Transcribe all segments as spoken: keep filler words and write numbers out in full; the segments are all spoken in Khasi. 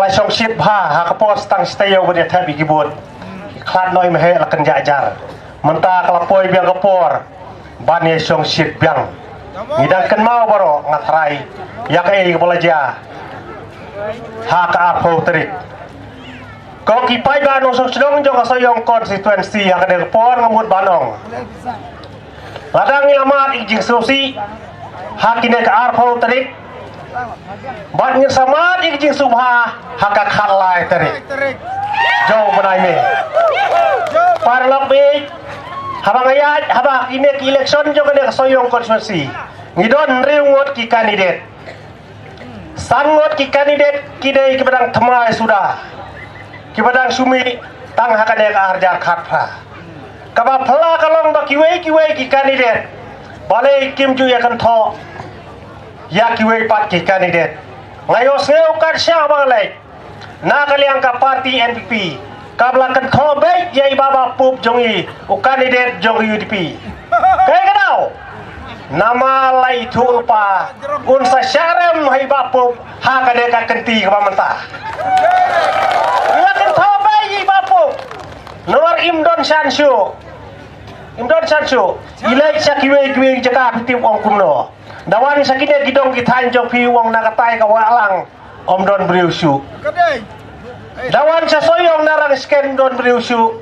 Shong shit bha ha ka por stang shi taïew ban ïa thep ïa ki vote. Ki khlad noh i meheh la kynjah jar. Mynta ka la poi biang ka por ban ïa shong shit biang. Ngi dang kynmaw baroh, nga tharai ïa kaei kaba la jia ha ka arphew tarik. Ko ki paidbah nongshong shnong jong ka Sohiong constituency, ha kane ka por nga mut ban ong, lada ngi la mad ïa ka jingsngewsih ha kine ki arphew tarik, bad ngin sa mad ïa ka jingsngewbha ha ka khatlai tarik jong u bnai May. Paralok baieit, haba nga ïaid, haba kine ki election jong kane ka Sohiong constituency, ngi don hynriew ngut ki candidate. San ngut ki candidate ki dei kiba dang thymmai suda, kiba dang shu mih tang ha kane ka ar hajar khatphra. Kaba phylla ka long ba kiwei kiwei ki candidate, balei kim ju ïa kynthoh ïa kiwei pat ki candidate? Nga ïohsngew kat shah ba nga leit na ka liang ka party N P P, kaba la kynthoh beit ïa i Bah Bah Pup jong i, u candidate jong ka U D P. Kaei ka daw? Namar la ïathuh lypa un sa shah rem ha i Bah Pup ha kane ka kynti kaba mynta. La kynthoh beit ïa i Bah Pup. Namar im don shan shuh. Im don shan shuh. I leit sha kiwei kiwei ki jaka, phi tip ong kumno? Da wan sha kine ki dong ki thaiñ jong phi, ong na katai ka Wahlang ym don briew shuh. Da wan sha Sohiong na Rangskhen ym don briew shuh.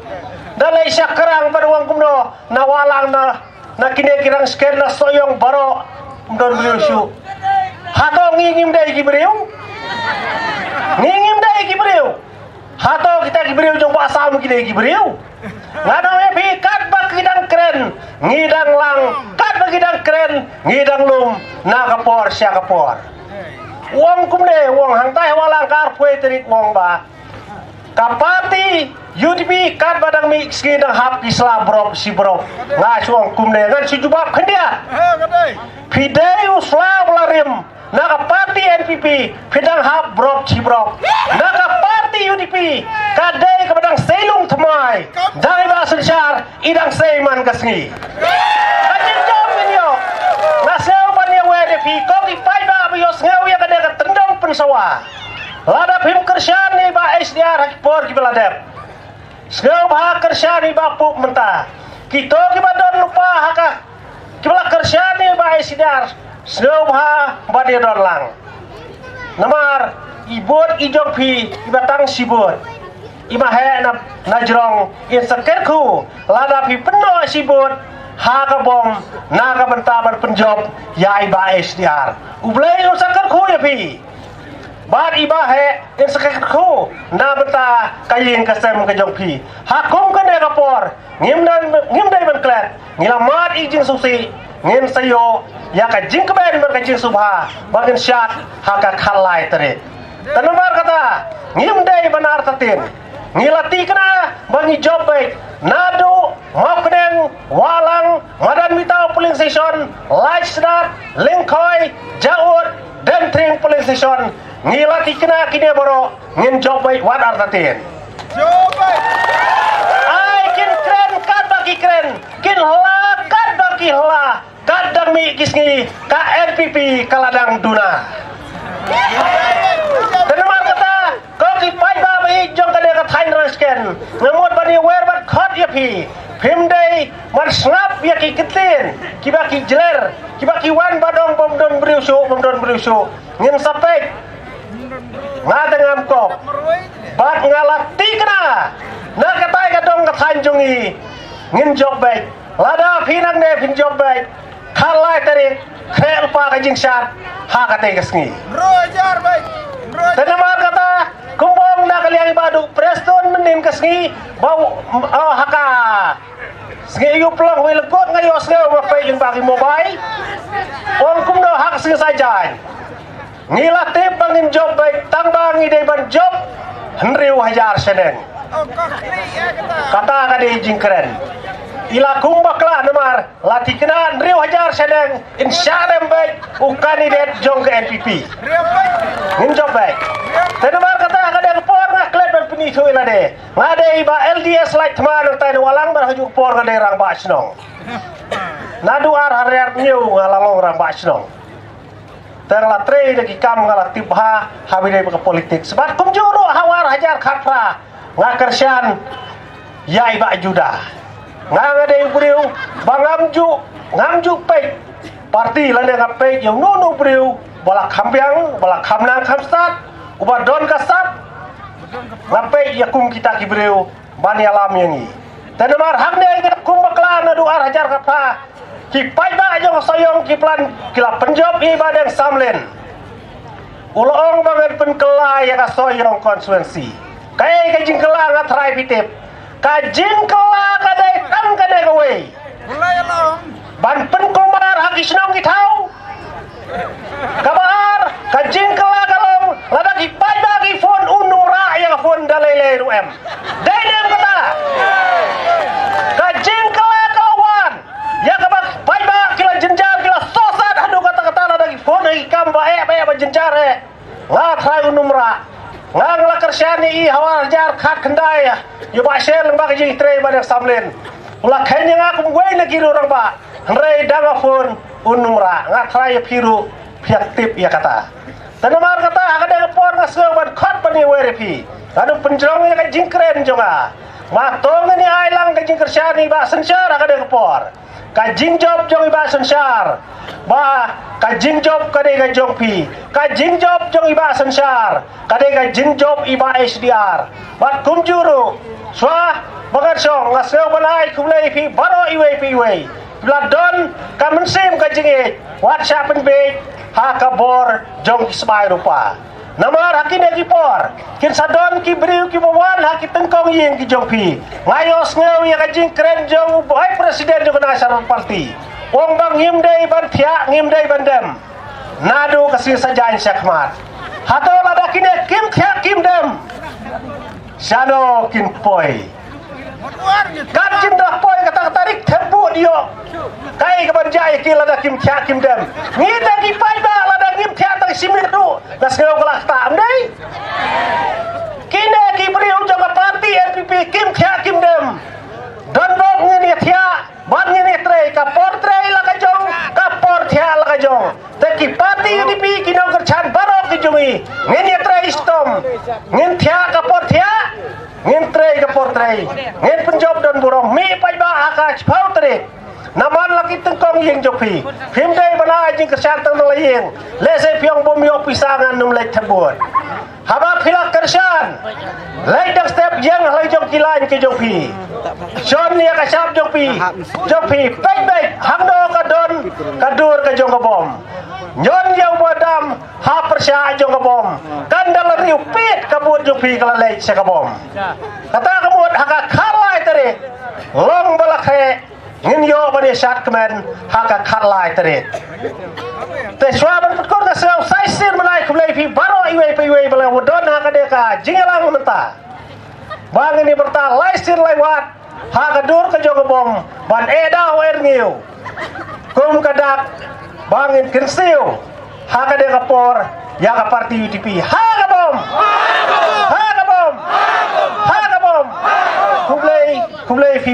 Da leit sha Krang pat ong kumno, na Wahlang, na, na kine ki Rangskhen, na Sohiong baroh ym don briew shuh. Hato ngi ngim dei ki briew? Ngi ngim dei ki briew? Hato kita ki briew jong Bah Assam ki dei ki briew? Nga ong ïa phi, katba ki dang kren ngi dang lang, katba ki dang kren ngi dang lum, na ka por sha ka por. Ong kumne, ong hangtai ha Wahlang ka arphew tarik, ong ba ka party U D P katba dang mih ki sngi dang hap ki sla brop shi brop. Nga shu ong kumne, ngan shu jubab khyndiat. Phi dei u sla u la rim na ka party N P P, phi dang hap brop shi brop. Na ka party U D P, ka dei kaba dang sei lung thymmai. Dang i Bah Synshar i dang sei man ka sngi. Ka jingjop ngin ïoh. Nga sngew ban ïa wer ïa phi, ko ki paidbah ba ïohsngew ïa kane ka tyndong pynsawa. Lada phim kyrshan ïa i Bah H D R ha ki por kiba la dep, sngewbha kyrshan ïa i Bah Pup mynta. Kito kiba don lypa ha ka, kiba la kyrshan ïa i Bah H D R, sngewbha ban ïa don lang. Namar i vote i jong phi iba tang shi vote, i meheh na, na jrong, in sa kyrkhu lada phi pynnoh shi vote ha ka bom na ka bynta ban pynjop ïa i Bah H D R. U Blei un sa kyrkhu ïa phi. Bad i Bah Heh in sa kyrkhu na bynta ka ïing ka sem ka jong phi. Ha kum kane ka por ngim dei, ngim dei ban klet, ngi la mad ïa ka jingsngewsih, ngin sa ïoh ïa ka jingkmen bad ka jingsngewbha ba ngin shad ha ka khatlai tarik. Te namar kata, ngim dei ban artatien. Ngi la tikna ba ngi jop beit naduh Mawkneng, Wahlang, Madan Mitaw polling station, Laichsnad, Lyngkhoi, Jaud, Demthring polling station. Ngi la tikna kine baroh, ngin jop beit wat artatien. Ai kin kren katba ki kren, kin hla katba ki hla. Kat dang mih ki sngi ka N P P ka la dang duna. Te namar kata, ko ki paidbah ba ïeit jong kane ka thaiñ Rangskhen, nga mut ban ïa wer bad khot ïa phi. Phim dei ban sngap ïa ki ktien kiba ki jler, kiba ki wan ban ong bym don briew shuh, bym don briew shuh. Ngin sa peit. Nga te ngam kop. Bad nga la tikna na katai ka dong ka thaiñ jong ngi, ngin jop beit. Lada phi nangne phin jop beit, khatlai tarik, khreh lypa ka jingshad ha katei ka sngi. Te namar kata, kumba ong na ka liang i Bah Duh Prestone mynnin ka sngi, ba u, oh, ha ka sngi ïu plong wei lyngkot nga ïohsngew ba peit lyngba ki mobile. Ong kumno ha ka sngi Saitjaiñ. Ngi la tip ba ngin jop beit, tang ba ngi dei ban jop hynriew hajar shaneng. Kata ka dei jingkren. I la kum bakla namar la tikna hynriew hajar shaneng, in shah rem beit u candidate jong ka N P P. Ngin jop beit. Te namar kata ka dei ka por nga klet ban pynithuh ïa lade. Nga dei i Bah L D S Lait Thma nangtai na Wahlang bad ha kajuh ka por nga dei rangbah shnong. Naduh ar hajar hynñiew nga la long rangbah shnong. Nga la trei da ki kam, nga la tip bha ha bynta ka politics. Bad kumjuh ruh ha u ar hajar khatphra nga kyrshan ïa i Bah Judah. Nga, nga dei u briew ba ngam ju, ngam ju peit parti lane nga peit ïa uno uno u briew ba la kham biang, ba la kham nang kham stad, uba don ka sap. Nga peit ïa kum kita ki briew ban ïalam ïa ngi. Te namar hangne kum bakla naduh ar hajar khatphra, ki paidbah jong Sohiong ki plan, ki la pynjop ïa i Bah Deng Samlin. U la ong ba ngan pynkylla ïa ka Sohiong constituency. Kaei ka jingkylla? Nga tharai phi tip. Ka jingkylla ka dei tang kane kawei. Ban pynkulmar ha ki shnong ki thaw. Kaba ar, ka jingkylla ka long lada ki paidbah ki phone, un ym rah ïa ka phone da lei lei ruh em. Dei ne em kata? Ka jingkylla ka la wan ïa kaba paidbah ki la jynjar, ki la sohsat haduh katta katta lada ki phone ha ki kam ba eh ba eh ba jynjar eh. Nga tharai un ym rah. Nga, nga la kyrshan ïa i ha u ar hajar khatkhyndai ïa u Bah Shel, ba ka jingtrei Bah Deng Samlin. U la kheiñ ïa nga kum uwei na ki rangbah. Hynrei da nga phone un ym rah. Nga tharai ïa phi ruh phi ïa tip ïa kata. Te namar kata ha kane ka por nga sngew ban khot ban ïawer ïa phi. Ngan ym pynjrong ïa ka jingkren jong nga. Nga to ngin ïa ai lang ka jingkyrshan ïa i Bah Synshar ha kane ka por. Ka jingjop jong i Bah Synshar ba ka jingjop ka dei ka jong phi. Ka jingjop jong i Bah Synshar ka dei ka jingjop i Bah H D R. Bad kumjuh ruh, shuwa ba ngan shong, nga sngew ban ai khublei ïa phi baroh iwei pa iwei. Phi la don ka mynsiem ka jingïeit, wat shah pynbieit ha ka bor jong ki sbai rupa. Namar ha kine ki por kin sa don ki briew kiba wan ha ki tyngkong ïing ki jong phi. Nga ïohsngew ïa ka jingkren jong u Vice President jong ka National Party. U ong ba ngim dei ban thiah, ngim dei ban dem. Naduh ka sngi saitjaiñ shakhmat. Hato lada kine kim thiah kim dem, shano kin poi? Kat kin da poi kata ka tarik thep vote ïoh. Kaei kaban jia ïa ki lada kim thiah kim dem? Ngi te ki paidbah lada ngim thiah tang shi miet ruh nga sngew ka la ktah, ym dei? Kine ki briew jong ka party N P P kim thiah kim dem. Don bok ngin ïa thiah bad ngin ïa trei, ka por trei la ka jong, ka por thiah la ka jong. Te ki party U D P ki nongkyrshan baroh ki jong ngi, ngin ïa trei shitom. Ngin thiah ka por thiah, ngin trei ka por trei. Ngin pynjop don burom. Mih paidbah ha ka shiphew tarik. Namar la ki tyngkong ïing jong phi. Phim dei ban ai jingkyrshan tang na la ïing. Lehse phi ong bym ïoh pisa ngan ym leit thep vote. Haba phi la kyrshan, leit dang step ïeng ha la jong ki lain ki jong phi. Shon ïa ka shap jong phi, jong phi, peit beit hangno ka don ka dur ka jong ka bom. Ñion ïa uba dam ha pyrshah jong ka bom. Kan da la riewpit ka vote jong phi ka la leit sha ka bom. Kata ka mut ha ka khatlai tarik, long ba la khreh, ngin ïoh ban ïa shad kmen ha ka khatlai tarik. Te shuwa ban pynkut nga sngew sa shisien ban ai khublei phi baroh iwei pa iwei ba la don ha kane ka jingïalang mynta. Ba ngin ïa byrta lai sien lai wat ha ka dur ka jong ka bom ban eh daw eh rngiew. Kum ka dak ba ngin kynsiew ha kane ka por ïa ka party U D P. Ha ka bom! Ha ka bom! Ha ka bom! Khublei, khublei phi.